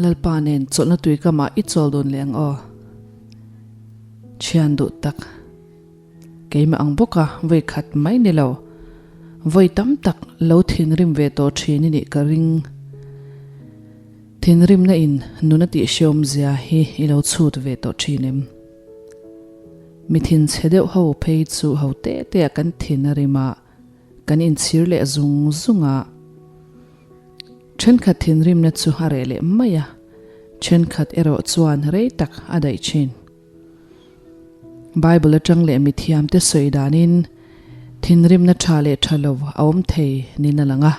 Lalpa nen chawlhna tui kamah i chawl dun leh ang aw. Thian duh tak. Keimah ang bawka vawi khat mai ni lo, vawi tam tak lo thinrim ve tawh thin i nih ka ring. Thinrimna in nuna tih hreawmzia hi i lo chhut ve tawh thin em? Mi thinchhe deuh ho phei chu ho te te ah kan thin a rim a, kan inchhir leh zung zung a. Thenkhat thinrimna chu a reh leh mai a, thenkhat erawh chuan rei tak a daih thin. Bible atang leh mithiamte sawi danin thinrimna tha leh tha lo a awm thei niin a lang a.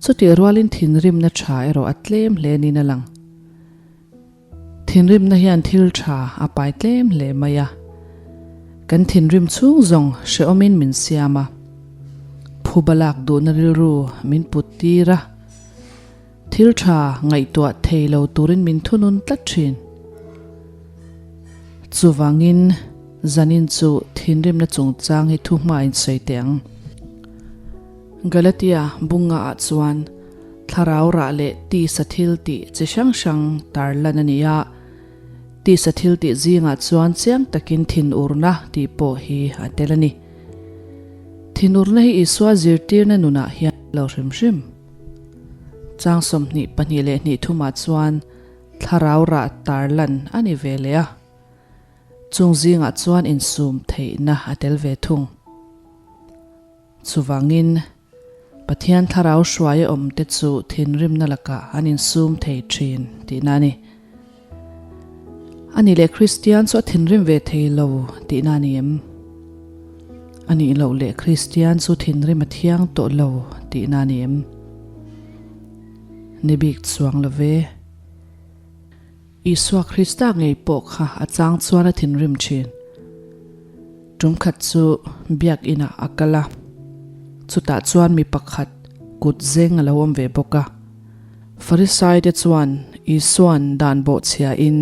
Chutih rualin thinrimna tha erawh a tlem hle niin a lang. Thinrimna hian thil tha a pai tlem hle mai a. Kan thinrim chhung zawng hrehawmin min siam a. Phuba lak duhna rilru min put tir a. Thil tha ngaihtuah thei lo turin min thunun tlat thin. Chuvangin zanin chu thinrimna chungchang hi thu hma in sawi teh ang. Galatia bunga ah chuan thlarau rah leh tisa thil tih chi hrang hrang tarlan a ni a. Tisa thil tih zingah chuan chiang takin thinurna tih pawh hi a tel a ni. Thinurna hi Isua zirtirna nunah hian lo hrim hrim. Chang 22 leh hnih thumah chuan thlarau rah tarlan a ni ve leh a, chung zingah chuan insum theihna a tel ve thung. Chuvangin, Pathian thlarau hruai a awmte chu thinrimna lakah an insum thei thin tihna a ni. A nih leh Kristian chu a thinrim ve thei lo tihna a ni em? A nih loh leh Kristian chu thinrim a thiang tawh lo tihna a ni em? Ni bik chuang lo ve. Isua Krista ngei pawh kha a chang chuan a thinrim thin. Tum khat chu biakinah a kal a, chutah chuan mi pakhat kut zeng a lo awm ve bawk a. Farisaite chuan Isua'n dan bawhchhiain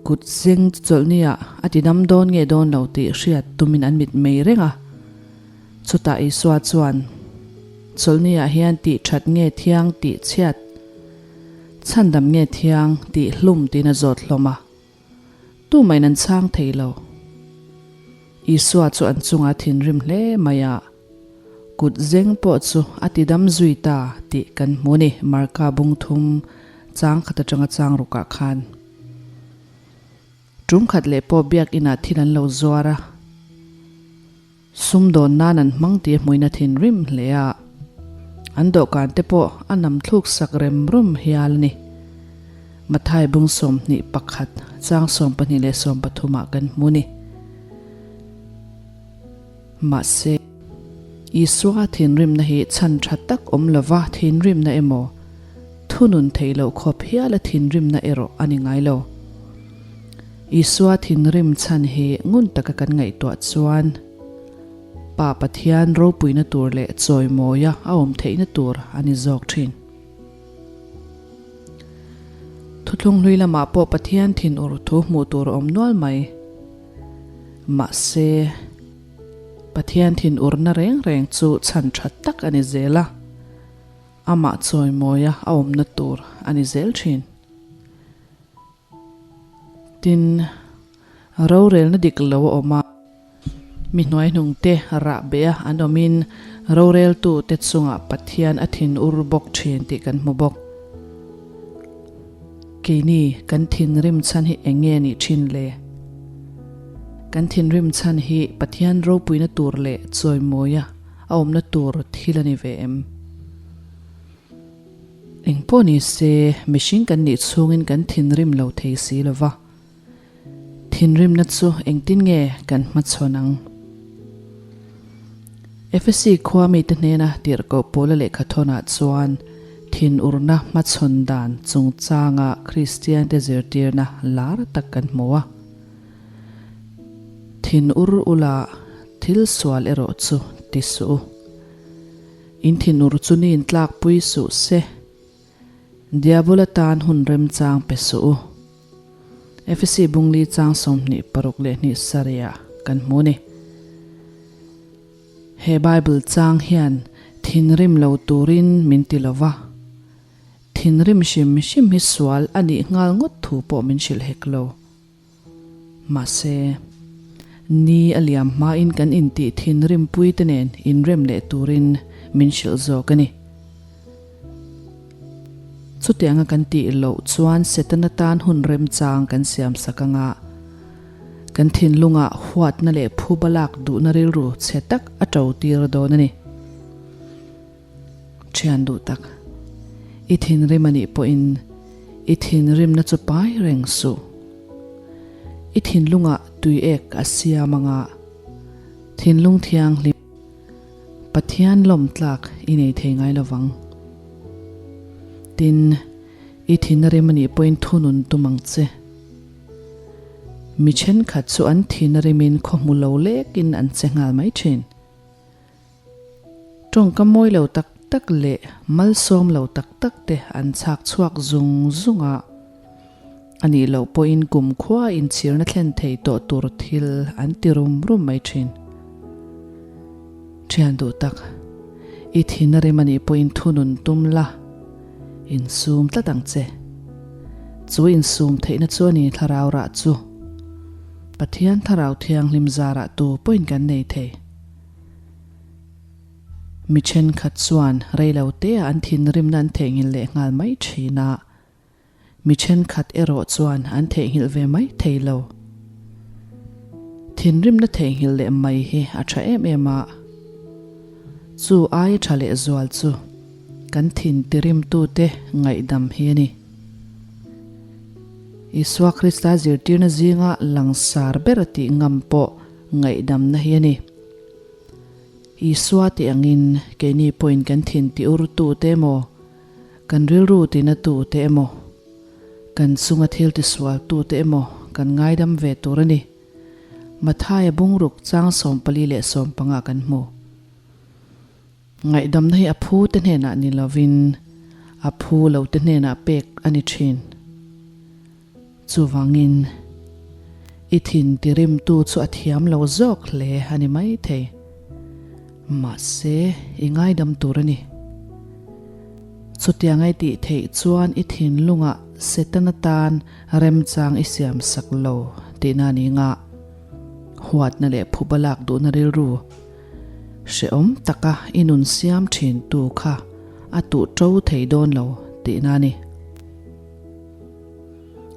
kut zeng chu chawlhniah a ti dam dawn nge dawn lo tih hriat tumin an mit mei reng a. Chutah Isua chuan, Chawlhniah hian tih that nge thiang tih chhiat, chhandam nge thiang tih hlum tiin a zawt hlawm a. Tumahin an chhang thei lo. Isua chu an chunga thinrim hle mai a, kut zeng pawh chu a ti dam zui ta tih kan hmu ni, Marka bung thum chang khat atanga chang rukah khan. Tum khat leh pawh biakinah thil an lo zuar a, sumdawn nan an hmang tih a hmuin a thinrim hle a, an dawhkan te pawh a nam thluk sak rem rum hial a ni. Mathai bung 21 chang 12 leh 13 ah kan hmu ni. Mahse, Isua thinrimna hi chhan tha tak awm lova thinrimna emaw, thunun theih loh khawp hiala thinrimna erawh a ni ngai lo. Isua thinrim chhan hi ngun taka kan ngaihtuah chuan Pa Pathian ropuina tur leh chawimawia a awm theihna tur a ni zawk thin. Thuthlung hlui lamah pawh Pathian thinur thu hmuh tur a awm nual mai. Mahse, Pathian thinurna reng reng chu chhan tha tak a ni zel a, amah chawimawia a awmna tur a ni zel thin. Tin, rorelna dik lo a awm a, mi hnuaihnungte rah beh a an awmin roreltute chungah Pathian a thinur bawk thin tih kan hmu bawk. Keini kan thinrim chhan hi eng nge nih thin le? Kan thinrim chhan hi Pathian ropuina tur leh chawimawia a awmna tur thil a ni ve em? Eng pawh ni se, mihring kan nih chhungin kan thinrim lo thei si lo va. Thinrimna chu engtin nge kan hmachhawn ang? Efesi khua mite hnena tirhkoh Paula lehkhathawnah chuan thinurna hmachhawn dan chungchanga Kristiante zirtirna lar tak kan hmu a. Thinur ula thil sual erawh chu ti suh u. In thinur chu niin tlakpui suh se, Diabola tan hun remchang pe suh u. Efesi bungli chang 26 leh hnih sarih kan hmu ni. He Bible chang hian thinrim lo turin min ti lo va. thinrim hrim hrim hi sual a nih nghal ngawt thu pawh min hrilh hek lo. Mahse, ni a liam hmain kan intih thinrim pui te nen inrem leh turin min hrilh zawk a ni. Chutianga kan tih loh chuan Setana tan hun remchang kan siam sak anga kan thinlungah huatna leh phuba lak duhna rilru chhe tak a to tir dawn a ni. Thian duh tak, i thinrim a nih pawhin i thinrimna chu pai reng suh. I thinlungah tui ek a siam anga thinlung thianghlim Pathian lawm tlak i nei thei ngai lo vang. Tin, i thin a rim a nih pawhin thunun tum ang che. Mi thenkhat chu an thin a rimin khaw hmu lo lekin an che nghal mai thin. Tawngka mawi lo tak tak leh malsawm lo tak tak te an chhak chhuak zung zung a, a nih loh pawhin kumkhua inchhirna thlen thei tawh tur thil an ti rum rum mai thin. Thian duh tak, i thin a rem a nih pawhin thunun tum la, insum tlat ang che. Chu insum theihna chu a ni thlarau rah chu. Pathian thlarau thianghlim zarah tu pawhin kan nei thei. Mi thenkhat chuan reiloteah an thinrimna an theihnghilh leh nghal mai thin a, mi thenkhat erawh chuan an theihnghilh ve mai thei lo. Thinrimna theihnghilh leh mai hi a tha em em a, chu aia tha leh zual chu kan thin tirimtute ngaihdam hi a ni. Isua Krista zirtirna zinga langsar ber tih ngam pawh ngaihdamna hi a ni. Isua tih angin keini pawhin kan thin ti urtu te emaw, kan rilru tina tu te emaw, kan chunga thil tisual tu te emaw kan ngaidam ve tur a ni. Mathaia bungruk chang 44 15 kan hmu. Ngaihdamna hi a phu te hnenah ni lovin a phu lo te hnenah pek a ni thin. Chuvangin, i thin tirimtu chu a thiam lo zawk hle a ni maithei. Mahse, i ngaidam tur a ni. Chutiang i tih theih chuan i thinlungah Setana tan remchang i siam sak lo tihna a ni ngah. Huatna leh phuba lak duhna rilru hrehawm taka i nun siam thintu kha a tuh to thei dawn lo tihna a ni.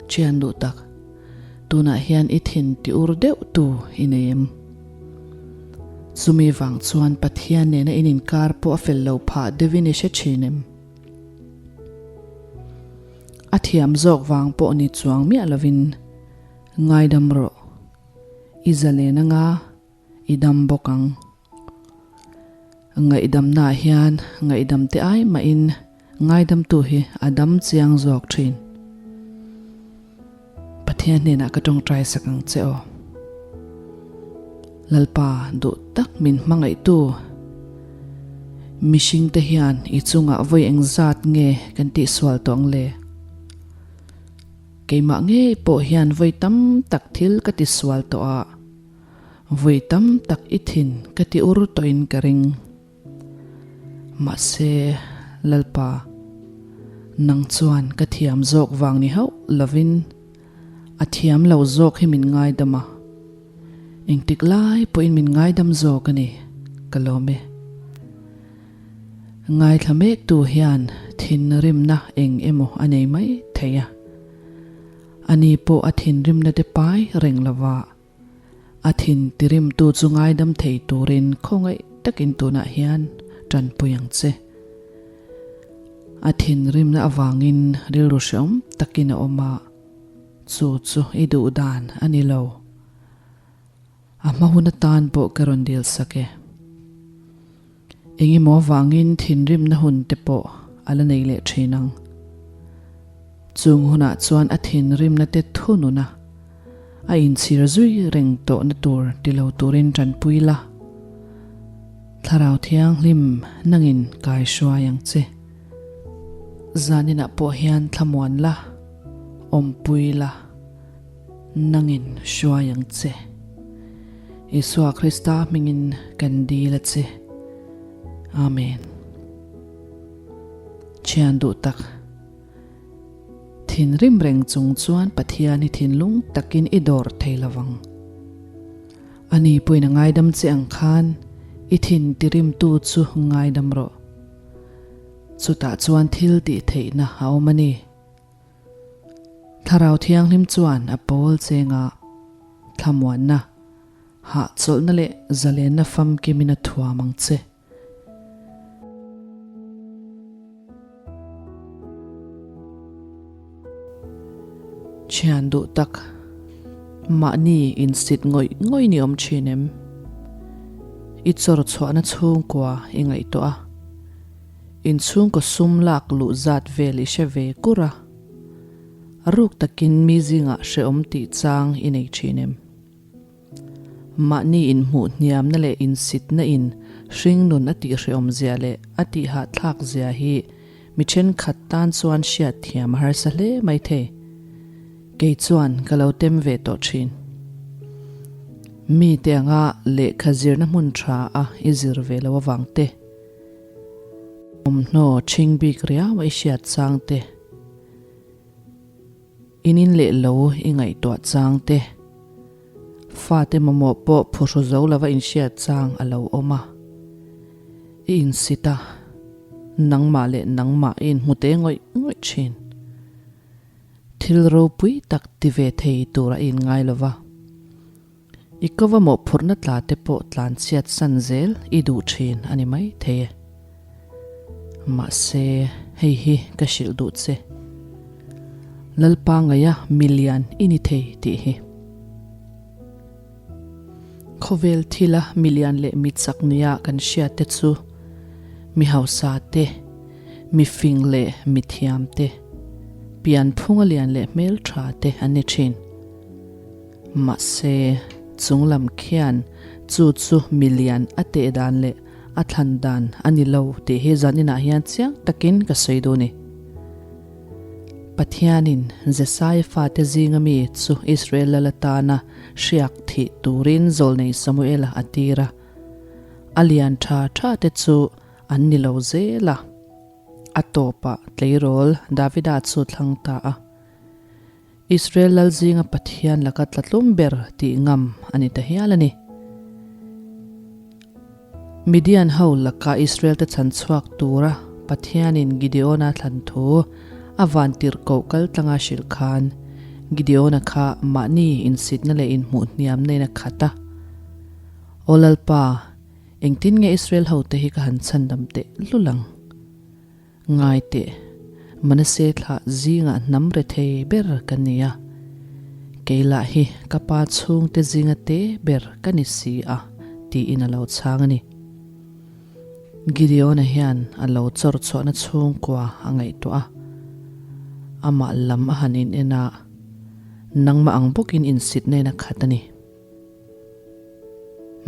Thian duh tak, tunah hian i thin ti ur deuh tu i nei em? Chumi vang chuan Pathian nena in inkar pawh a fel lo phah deuhin i hre thin em? A thiam zawk vang pawh ni chuang miah lovin ngaidam rawh, i zalen anga i dam bawk ang. Ngaihdamnaah hian ngaihdamte ai mahin ngaidamtu hi a dam chiang zawk thin. Pathian hnenah ka tawngtai sak ang che aw. Lalpa duh tak min hmangaihtu mihringte hian i chungah vawi engzat nge kan tihsual tawh ang le? Keimah ngei pawh hian vawi tam tak thil ka tisual tawh a. Vui tam tak i thin ka ti ur tawhin ka ring. Mahse, Lalpa, nang chuan ka thiam zawk vang ni hauh lovin a thiam lo zawk hi min ngaidam a, engtik lai pawhin min ngaidam zawk a ni, ka lawm e. Ngaithla mektu hian thinrimna eng emaw a nei mai thei a. Ani pawh a thinrimna te pai reng lova, a thin tirimtu chu ngaidam thei turin khawngaih takin tunah hian tanpui ang che. A thinrimna avangin rilru hreawm takin a awm a, chu chu i duh dan a ni lo. A hma hun atan pawh ka rawn dil sak e. Engemaw avangin thinrimna hun te pawh a la nei leh thin ang. Chung hunah chuan a thinrimna te thunun a, a inchhir zui reng tawhna tur ti lo turin tanpui la. Thlarau Thianghlim nangin kai hruai ang che. Zaninah pawh hian thlamuan la, awmpui la. Nangin hruai ang che. Isua Krista hmingin kan dil a che. Amen. Thian duh tak. Thinrim reng chung chuan Pathian hi thinlung takin i dawr thei lo vang. Ani pawhin a ngaidam che ang khan i thin tirimtu chu ngaidam rawh. Chutah chuan thil tih theihna a awm a ni. Thlarau Thianghlim chuan a pawl chenga thlamuanna, hahchawlhna leh zalenna famkimin a thuam ang che. Thian duh tak, mahni insit ngawih ngawih ni awm thin em? I chawr chhuahna chhungkua i ngaihtuah a, inchhungkaw sum lak luh zat vel i hre ve kur a, a ruk takin mi zingah hrehawm tih chang i nei thin em? Mahni inhmuh hniamna leh insitna in hringnun a tihhrehawm zia leh a tihhahthlak zia hi mi thenkhat tan chuan hriat thiam a harsa hle mai thei. Kei chuan ka lo tem ve tawh thin. Mite anga lehkha zirna hmun tha a i zir ve lo avang te, awmhnaw ṭhing bik riau a i hriat chang te, In in leh lo i ngaihtuah chang te, fate mamawh pawh phuhru zo lova inhriat chang a lo awm a. I insit a, nangmah leh nangmah i inhmu te ngawih ngawih thin. Thil ropui tak ti ve thei tura i inngai lova. I kova mawhphurhna tla te pawh tlan chhiat san zel i duh thin a ni mai thei e. Mahse, hei hi ka hrilh duh che. Lalpa ngaia milian i ni thei tih hi. Khawvel thila milian leh mi chak nia kan hriat te chu mi hausa te, mi fing leh mi thiam te, pianphunga lian leh hmeltha te an ni thin. Mahse, chunglam khian chu chu milian a teh dan leh a thlan dan a ni lo tih hi zaninah hian chiang takin ka sawi duh a ni. Pathianin Jesai fate zinga mi chu Israel lal atana hriak thih turin zawlnei Samuela a tir a, a lian tha tha te chu an ni lo zel a, a tawpah tleirawl Davida chu thlang ta a. Israel lal zinga Pathian laka tlatlum ber tih ngam a ni ta hial a ni. Midian ho laka Israel te chhan chhuak tura Pathianin Gideona thlan thu a van tirhkoh kal tlanga hrilh khan Gideona kha mahni insitna leh inhmuh hniamna in a khat a. Aw Lalpa, engtin nge Israel hote hi ka han chhandam teh lul ang? Ngai teh, Manase thlah zingah hnam rethei ber ka ni a, kei lah hi ka pa chhungte zinga te ber ka ni si a, tiin a lo chhang a ni. Gideona hian a lo chawr chhuahna chhungkua a ngaihtuah a, amah lam a han in en a, nangmah ang bawkin insitna in a khat a ni.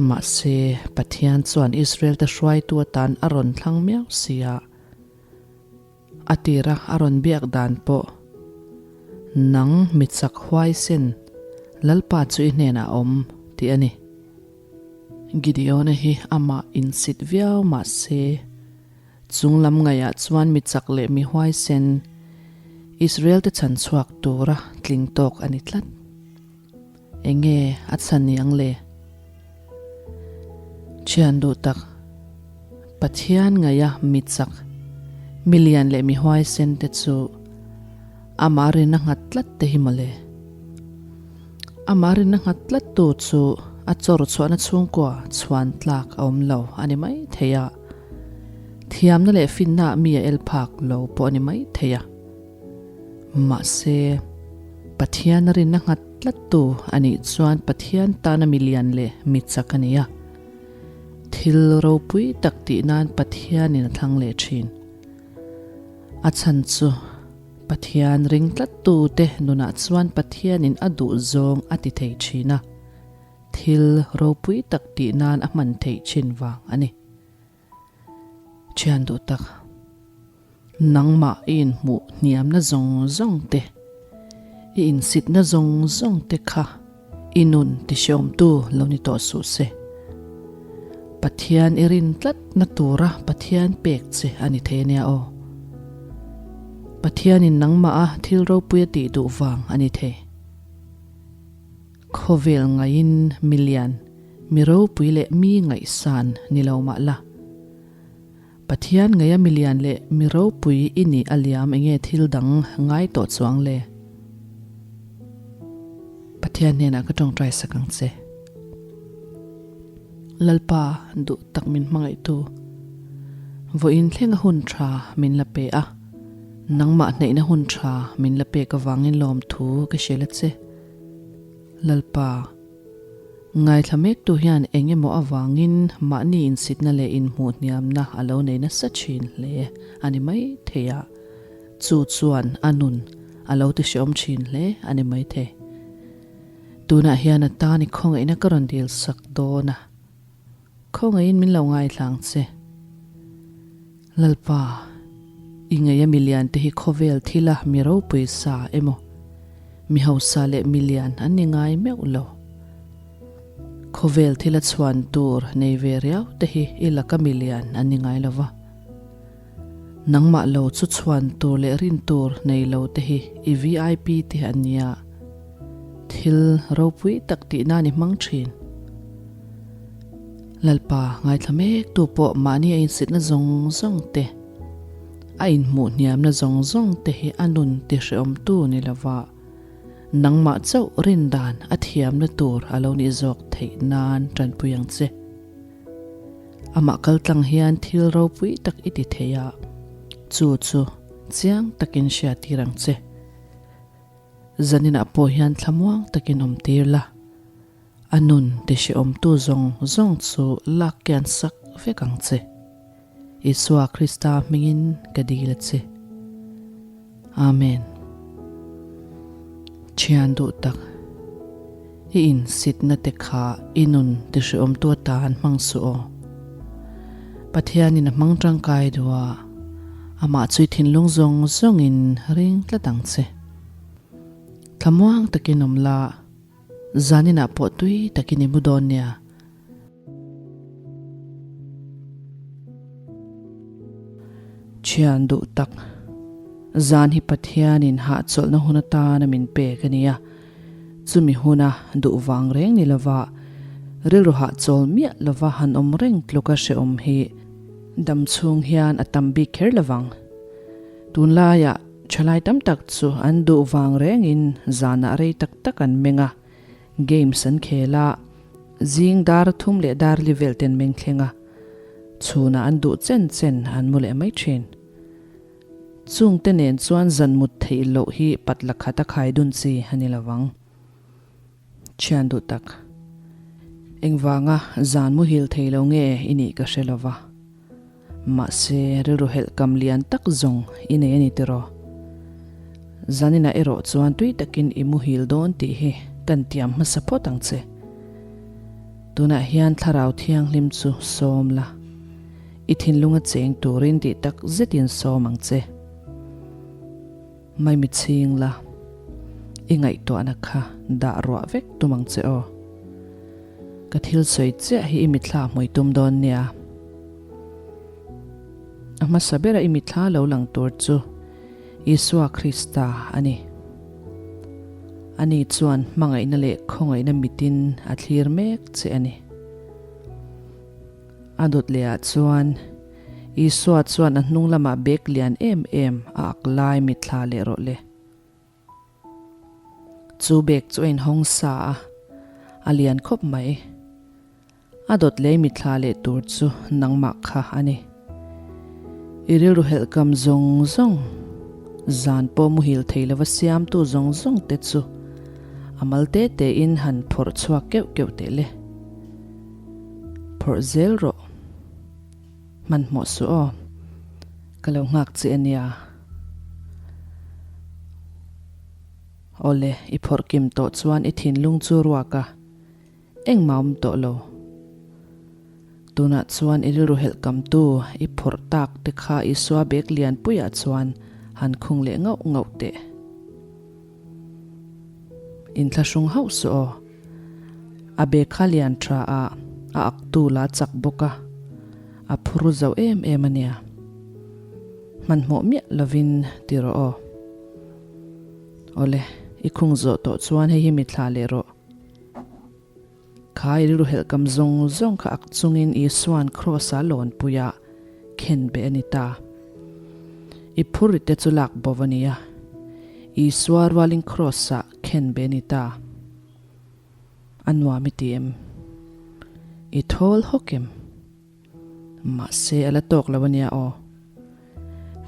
Mahse, Pathian chuan Israel-te hruaitu atan a rawn thlang miau si a. A tira a rawn biak dan pawh, Nang mi chak huaisen, Lalpa chu i hnenah a awm, tih a ni. Gideona hi amah insit viau mah se, chung lam ngaihah chuan mi chak leh mi huaisen, Israel-te chhan chhuak tura tling tawk a ni tlat. Enge a chhan ni ang le? Thian duh tak, Pathian ngaia mi chak, mi lian leh mi huaisen te chu amah rinna nghat tlat te hi mawle. Amah rinna nghat tlat tu chu a chawr chhuahna chhungkua chhuan tlak a awm lo a ni mai thei a, thiamna leh finna ah mi a el phak lo pawh a ni mai thei a. Mahse, Pathian a rinna nghat tlattu a nih chuan Pathian tana mi lian leh mi chak a ni a. Thil ropui tak tih nan Pathianin a thlang leh thin. A chhan chu Pathian ring tlattute nunah chuan Pathianin a duh zawng a ti thei thin a, thil ropui tak tih nan a hman theih thin vang a ni. Thian duh tak, nangmah i inhmuh hniamna zawng zawng te, i insitna zawng zawng te kha i nun tihreawmtu lo ni tawh suh se. Pathian i rin tlatna tura Pathian pek che a ni thei ania aw. Pathianin nangmah a thil ropui a tih duh vang a ni thei. Khawvel ngaiin mi lian, mi ropui leh mi ngaihsan ni lo mah la. Pathian ngaia mi lian leh mi ropui i nih a liam enge thil dang ngai tawh chuang le? Pathian hnenah ka tawngtai sak ang che. Lalpa duh tak min hmangaihtu, vawiin thlenga hun tha min la pe a, nangmah hnaihna hun tha min la pek avangin lawmthu ka hrilh a che. Lalpa. Ngaithla mektu hian eng emaw avangin mahni insitna leh inhmuh hniamna a lo nei nasa thin hle a ni mai thei a, chu chuan a nun a lo ti hreawm thin hle a ni mai thei. Tunah hian a tan i khawngaihna ka rawn dil sak dawn a, Khawngaihin min lo ngaithla ang che. Lalpa, i ngeia milian te hi khawvel thila mi ropui sa emaw, mi hausa leh milian an ni ngai meuh lo. Khawvel thila chhuan tur nei ve riau te hi i laka milian an ni ngai lo va. Nangmah lo chu chhuan tur leh rin tur nei lo te hi i VIP te an nia. Thil ropui tak tih nan i hmang thin. Lalpa ngaithla mek tu pawh mahni a insitna zawng zawng te, a inhmuh hniamna zawng zawng te hi a nun ti hreawmtu ni lova nangmah chauh rin dan a thiamna tur a lo nih zawk theih nan tanpui ang che. Amah kaltlang hian thil ropui tak i ti thei a, chu chu chiang takin hriattir ang che. Zaninah pawh hian thlamuang takin awm tir la, a nun ti hrehawmtu zawng zawng chu lak kian sak vek ang che. Isua Krista hmingin ka dil a che. Amen. Thian duh tak, i insitna te kha i nun ti hrehawmtu atan hmang suh aw. Pathianin a hmang tangkai duh a, amah chu i thinlung zawng zawngin ring tlat ang che. Thlamuang takin awm la, zaninah pawh tui takin i mu dawn nia. Thian duh tak, zan hi Pathianin hahchawlhna hun atana min pek a ni a, chumi huna duh vang reng ni lova rilru hahchawl miah lova han awm reng tluka hrehawm hi dam chhung hian a tam bik kher lovang. Tunlaiah thalai tam tak chu an duh vang rengin zanah rei tak tak an meng a, Games an khel a, zing dar thum leh dar li vel ten meng thleng a, chhunah an duh chen chen an mu leh mai thin. Chungte nen chuan zan mut theih loh hi patla khat a khai dun chi a ni lovang. Thian duh tak, engvanga zan muhil thei lo nge i nih ka hre lova. Mahse, rilru helh kam lian tak zawng i nei a ni tiraw? Zaninah erawh chuan tui takin i muhil dawn tih hi kan tiam hmasa phawt ang che. Tunah hian Thlarau Thianghlim chu sawm la, i thinlunga cheng turin tih tak zetin sawm ang che. Maimi chhing la, i ngaihtuahna kha dah ruah vek tum ang che aw. Ka thil sawi chiah hi i mitthla hmui tum dawn nia. A hmasa bera i mitthla lo lang tur chu Isua Krista a ni. Ani chuan hmangaihna leh khawngaihna mitin a thlir mek che a ni. A dawt leh ah chuan Isua chuan a hnung lamah bag lian em em a ak lai mitthla leh rawh le. Chu bag chu a inhawng sa a, a lian khawp mai. A dawt lei mitthla leh tur chu nangmah kha a ni. I rilru helhkam zawng zawng, zan pawh muhil thei lova siamtu zawng zawng te chu a mal te tein han phawrh chhuak keuh keuh teh le. Phawrh zel rawh. Hmanhmawh suh aw. Ka lo nghak che a nia. Awle, i phawrh kim tawh chuan i thinlung chu ruak a, engmah awm tawh lo. Tunah chuan i rilru helh kamtu i phawrh tak te kha Isua bag lian puiah chuan han khung leh ngauh ngauh teh. Inthlahrung hauh suh aw. A bag kha lian tha a, a ak tu la chak bawk a, a phur zo em em a nia. Hmanhmawh miah lovin ti rawh aw. Awle, i khung zawh tawh chuan hei hi mi thlah leh rawh. Kha i rilru helhkam zawng zawng kha ak chungin Isua'n Kraws-a lawnpuiah khen beh a ni ta. I phurrit te chu lak bo a ni a, Isua rualin Kraws-ah khen beh a ni ta. A nuam i ti em? I thawl hawk em? Mahse a la tawk lo a nia aw.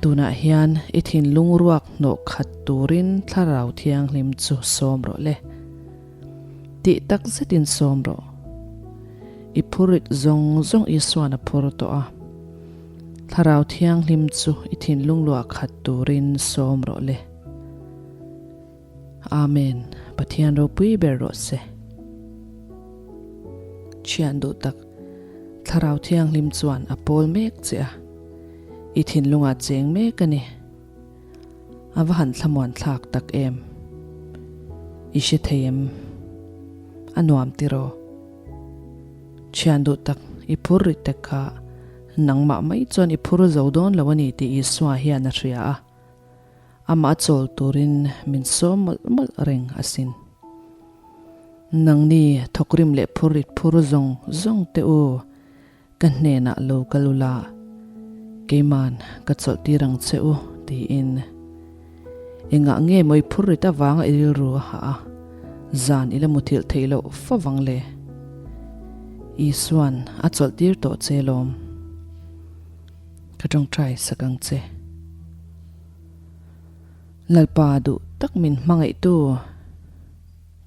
Tunah hian i thinlung ruak hnawh khat turin Thlarau Thianghlim chu sawm rawh le. Tih tak zetin sawm rawh. I phurit zawng zawng Isuan a phur tawh a. Thlarau Thianghlim chu i thinlung luah khat turin sawm rawh le. Amen, Pathian ropui ber rawh se. Thian duh tak, Thlarau Thianghlim chuan a pawl mek che a, i thinlungah cheng mek a ni. A va han thlamuan thlak tak em. I hre thei em? A nuam tiraw? Thian duh tak, i phur ri tek kha nangmah mai chuan i phur zo dawn lo a ni tih Isua hian a hria a. Amah chawl turin min sawm mawlh mawlh reng asin. Nangni thawkrim leh phurrit phur zawng zawng te u, ka hnenah lo kal ula, keiman ka chawlh tir ang che u, tiin. Engah nge maw i phurrit avanga i rilru a hah a, zan i la muthilh theih loh favang le? Isuan a chawlh tir tawh che lawm. Ka tawngtai sak ang che. Lalpa duh tak min hmangaihtu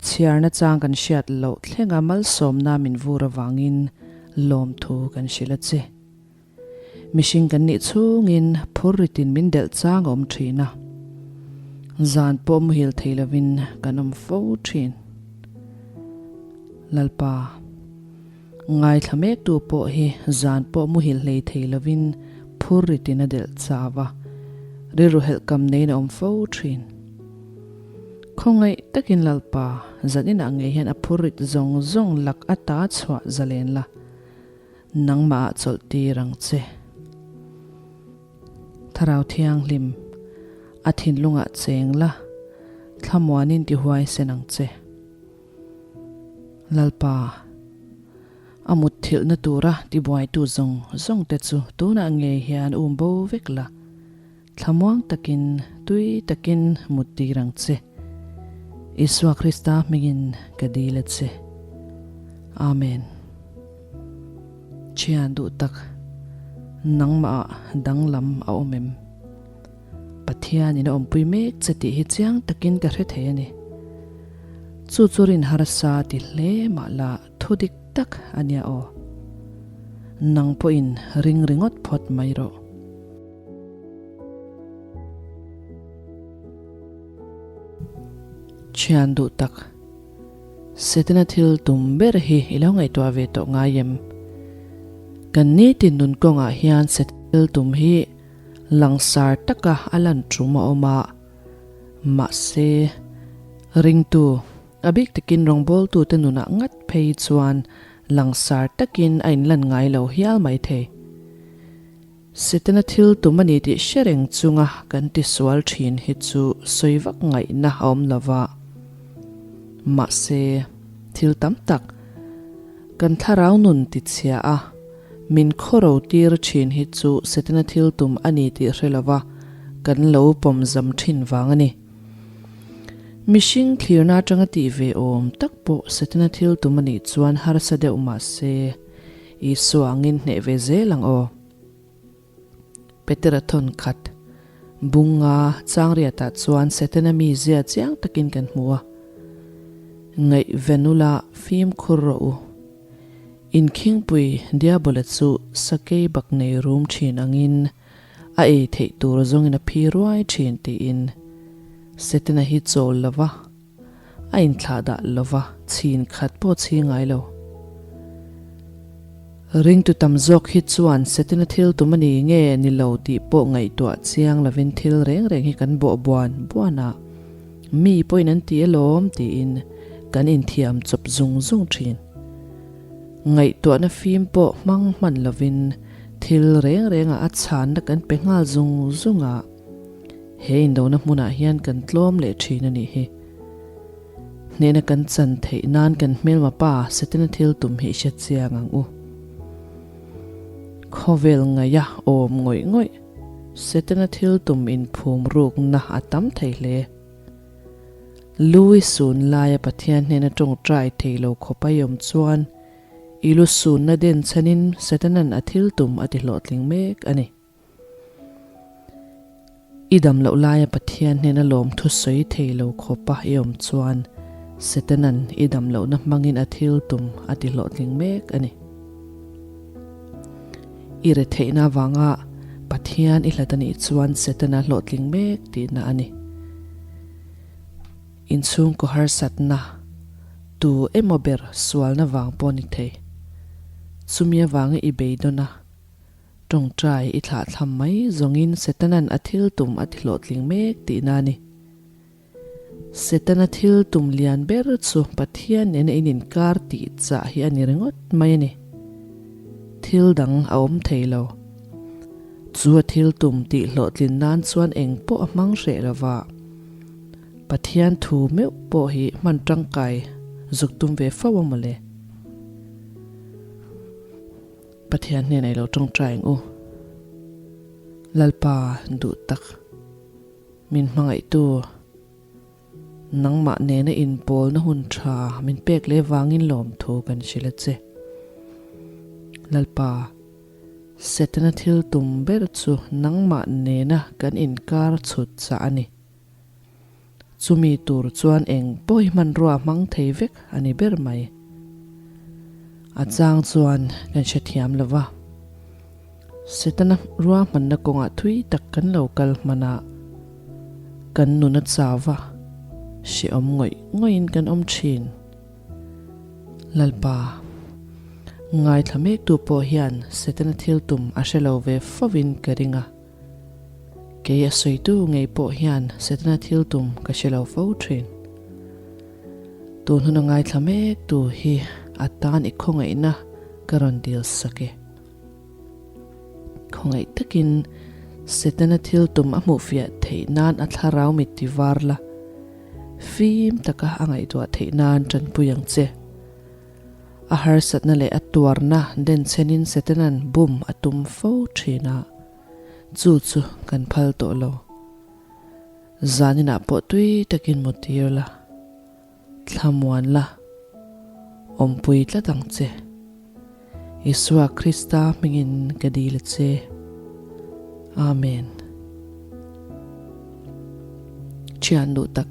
chhiarna chang kan hriat loh thlenga malsawmna min vur avangin lawmthu kan hrilh a che. Mihring kan nih chhungin phurritin min delh chang a awm thin a, zan pawh muhil thei lovin kan awm fo thin. Lalpa. Ngaithla mektu pawh hi zan pawh muhil hlei thei lovin phur ritin a delh chau a, rilru helhkam neiin a awm fo thin. Khawngaih takin Lalpa, zan inah ngei hian a phur rit zawng zawng lak ata chhuah zalen la, nangmah ah chawlh tir ang che. Thlarau Thianghlim, a thinlungah cheng la, thlamuanin ti huaisen ang che. Lalpa, a mutthilhna tura tibuaitu zawng zawng te chu tunah ngei hian um bo vek la, thlamuang takin, tui takin mut tir ang che. Isua Krista hmingin ka dil a che. Amen. Thian duh tak, nangmah ah danglam a awm em? Pathian in a awmpui mek che tih hi chiang takin ka hre thei a ni. Chu chu rin harsa ti hle mah la thu dik tak a nia aw. Nang pawhin ring ringawt phawt mai rawh. Thian duh tak, Setana thil tum ber hi i lo ngaihtuah ve tawh ngai em? Kan nitin nun kawngah hian Setana thil tum hi Langsar taka a lan tum a awm a, mahse, ringtu, a bik takin rawngbawltute nunah ngat phei chuan langsar takin a inlan ngai lo hial mai thei. Setana thil tum a ni tih hre reng chunga kan tisual thin hi chu sawi vak ngaihna a awm lo va. Mahse, thil tam tak kan thlarau nun tichhia a, Min khawro tir thin hi chu Setana thil tum a ni tih hre lova kan lo pawm zam thin vang a ni. Mihring thlirna atanga tih ve awm tak pawh Setana thil tum a nih chuan harsa deuh mah se Isua angin hneh ve zel ang aw. Petera thawn khat bunga changriatah chuan Setana mizia chiang takin kan hmu a, Ngaihven ula fimkhur rawh u. Inkhingpui Diabola chu sakei bak nei rum thin angin a ei theih tur zawngin a phi ruai thin tiin Setana hi chawl lova a inthlah dah lova chhin khat pawh chhi ngai lo. Ringtu tam zawk hi chuan Setana thil tum a ni nge ni lo tih pawh ngaihtuah chiang lovin thil reng reng hi kan bawh buan buan a. Mi pawhin an ti alawm tiin kan inthiam chawp zung zung thin. Ngaihtuahna fim pawh hmang hman lovin Thil reng rengah a chhanna kan pe nghal zung zung a, he indona hmunah hian kan tlawm leh thin a nih hi. Hnehna kan chan theih nan kan hmelma pa Setana thil tum hi i hre chiang ang u. Khawvel ngaia awm ngawih ngawih Setana thil tum inphum rukna a tam thei hle. Louis sun laia Pathian hnena tawngtai thei lo khawp a i awm chuan i lu sunna den chhanin Setanan a thil tum a ti hlawhtling mek a ni. I dam loh laia Pathian hnena lawmthu sawi thei lo khawpa i awm chuan Setanan i dam lohna hmangin a thil tum a ti hlawhtling mek a ni. I retheihna avanga Pathian i hlat a nih chuan Setana hlawhtling mek tihna a ni. Inchhungkaw harsatna tu emaw ber sualna vang pawh ni thei. Chumi avanga i beidawn a, tawngtai i thlahthlam mai zawngin Setana'n a thil tum a ti hlawhtling mek tihna a ni. Setana thil tum lian ber chu Pathian nena in inkar tih chah hi a ni ringawt mai a ni. Thil dang a awm thei lo. Chu a thil tum tih hlawhtlin nan chuan eng pawh a hmang hreh lo va. Pathian thu meuh pawh hi hman tangkai zuk tum ve fo a mawle. Pathian hnenah i lo tawngtai ang u. Lalpa duh tak. Min hmangaihtu, nangmah nena inpawlna hun tha min pek leh vangin lawmthu kan hrilh a che. Lalpa, Setana thil tum ber chu nangmah nena kan inkar chhut chah a ni. Chumi tur chuan eng pawh hi hmanrua hmang thei vek a ni ber mai. A chang chuan kan hrethiam lo va. Setana ruahmanna kawngah thui tak kan lo kal hman a, kan nun a chau va, hrehawm ngawih ngawihin kan awm thin. Lalpa, ngaithla mektu pawh hian Setana thil tum a hre lo ve fovin ka ring a. Kei a sawitu ngei pawh hian Setana thil tum ka hre lo fo thin. Tun huna ngaithla mektu hi a tan i khawngaihna ka rawn dil sak e. Khawngaih takin Setana thil tum a hmuhfiah theih nan a thlarau mit ti var la, fim taka a ngaihtuah theih nan tanpui ang che. A harsatna leh a tuarna denchhenin Setana'n bum a tum fo thin a, chu chu kan phal tawh lo. Zaninah pawh tui takin mu tir la. Thlamuan la, awmpui tlat ang che. Isua Krista hmingin ka dil a che. Amen. Thian duh tak,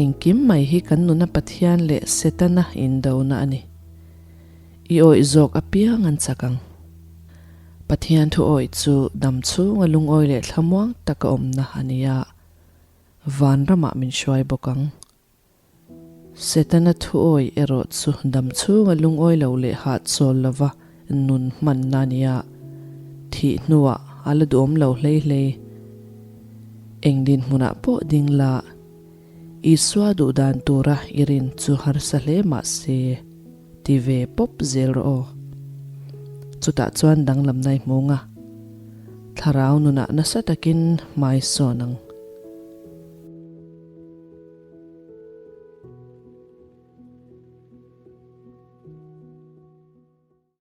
engkim mai hi kan nuna Pathian leh Setana indona a ni. I awih zawk apiang an chak ang. Pathian thu awih chu dam chhunga lungawi leh thlamuang taka awmna a ni a. Vanramah min hruai bawk ang. Setana thuawi erawh chu dam chhunga lungawi lo leh hahchawl lova nun hmanna a nia. Thih hnuah a la duhawm lo hlei hlei. Eng dinhmunah pawh ding la, Isua duh dan tura i rin chu harsa hle mah se, ti ve pawp zel rawh aw. Chutah chuan danglamna i hmu nga. Thlarau nunah nasa takin hmai sawn ang.